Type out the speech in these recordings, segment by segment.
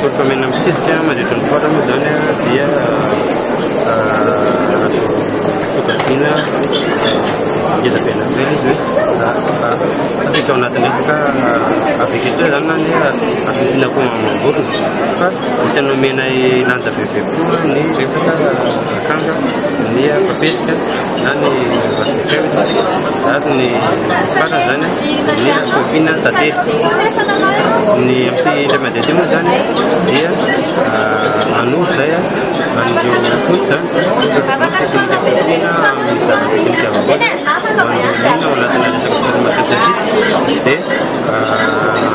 Tolotra omena mitsidika mandritra ny foara moa izany dia azo sokajiana ngeza be anankiray izy hoe tafiditra ao anatin'ny resaka aviculture izany na ny fiompiana akoho amam-borona fa isan'ny omenay lanja bebe kokoa ny resaka akanga, ny papetika na ny vache de ferme isika ary ny farany izany ny fiompiana tantely. Ny amin'ity indray mandeha ity moa izany dia manoro izay an'ireo mponina izany teknika fiompiana amin'ny zava-teknika vaovao ho an'ireo liana ao anatina resaka formation sy ny sisa dia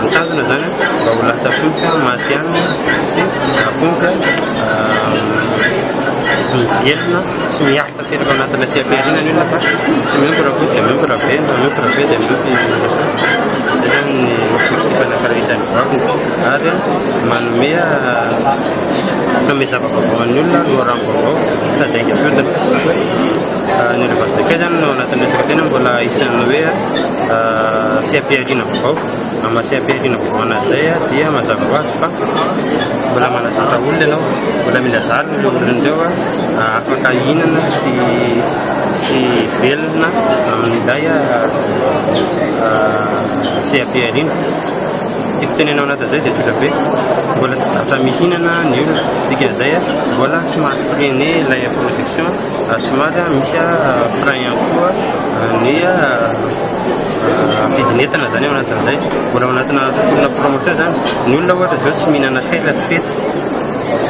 ny tanjona izany mba ho lasa mpiompy matihanina sy mpiompy mivelona sy miahy tanteraka ao anatina seha-pihariana ny olona fa tsy miompy raha akoho dia miompy raha be na miompy raha be dia miompy rasoa. Izay izany ny objectif anankiray isan'ny goavana ary manome manome zava-baovao an'ny olona, loharanom-baovao sady haingam-piodina. Ny élevage de kay izany no ao anatin'ny resaka tsena mbola isan'ny hoe seha-pihariana vaovao. Amin'ny maha seha-pihariana vaovao anazy izay dia mazava ho azy fa mbola manazatra olona ianao, mbola mila zarina ireo olona ireo afaka hihinana sy sy hivelona amin'ilay seha-pihariana. Tiako tenenina ao anatin'izay dia tsotra be, mbola tsy zatra mihinana ny olona, dikan'izay mbola somary freiné ilay production ary somary misy frein ihany koa ny vidin'entana izany ao anatin'izay. Mbola ao anatina tontolona promotion izany, ny olona ohatra izao tsy mihinana kay raha tsy fety,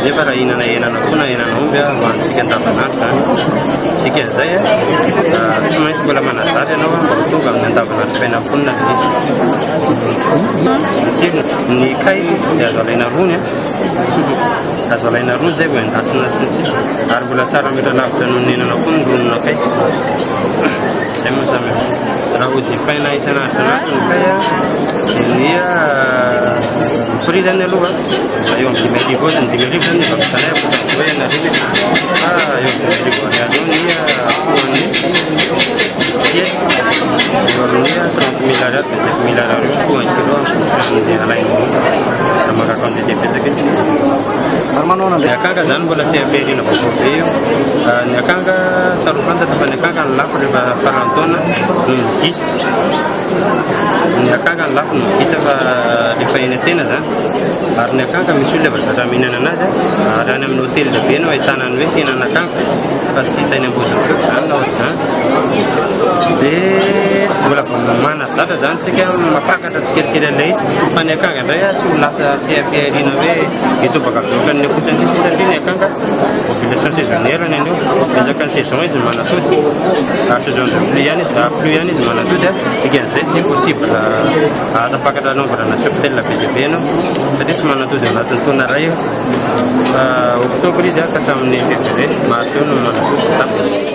nefa raha hihinana henan'akoho na henan'aomby hohanintsika andavanandro izany. Dikan'izay tsy maintsy mbola manazatra ianao mba ho tonga amin'ny andavanandrom-piainan'ny mponina ilay izy. Ny tsirony, ny kay dia azo alaina rony, azo alaina rony izay vao endasina sy ny sisa ary mbola tsara mihoatra lavitra noho ny henan'akoho ny ronon'akay. Izay moa samy hafa. Raha ho jifaina isan'andro isan'andro ny kay dia ny prix zany aloha eo amin'ny 5000 eo zany, 5000 zany ny varotanay ankoatran'izay hoe enina arivo izy fa eo amin'ny 5000 ariary eo ny coût-n'ny pièce, eo amin'ny 30 000 ariary, 25 000 ariary eo coût un kilo en fonction an'ilay alainao raha maka quantité betsaka izy. Ny akanga zany mbola seha-pihariana vaovao be io. Ny akanga tsara ho fantatra fa ny akanga ny lafo rehefa faran'ny taona no midisa. Ny akanga ny lafo no midisa fa rehefa eny an-tsena zany. Ary ny akanga misy olona efa zatra mihinana anazy ary any amin'ny hotely lehibe no ahitana ny hoe henan'akanga fa tsy hita eny Ambodin'Isotry zany na ohatr'izany. Dia mbola vao manazatra zany tsika mampakatra tsikelikely an'ilay izy fa ny akanga indray tsy ho lasa seha-pihariana hoe hitobaka be ohatran'ny akoho sy ny sisa satria ny akanga ovulation saisonnière ny an'io. Isaka ny saison izy no manatody. Raha saison de pluie ihany izy, raha pluie ihany izy no manatody, dikan'izay tsy possible ahatafakatra nombre na cheptel be dia be ianao satria tsy manatody ao anatin'ny taona iray io. Fa octobre izy ka hatramin'ny février, mars eo no manatody tapitra.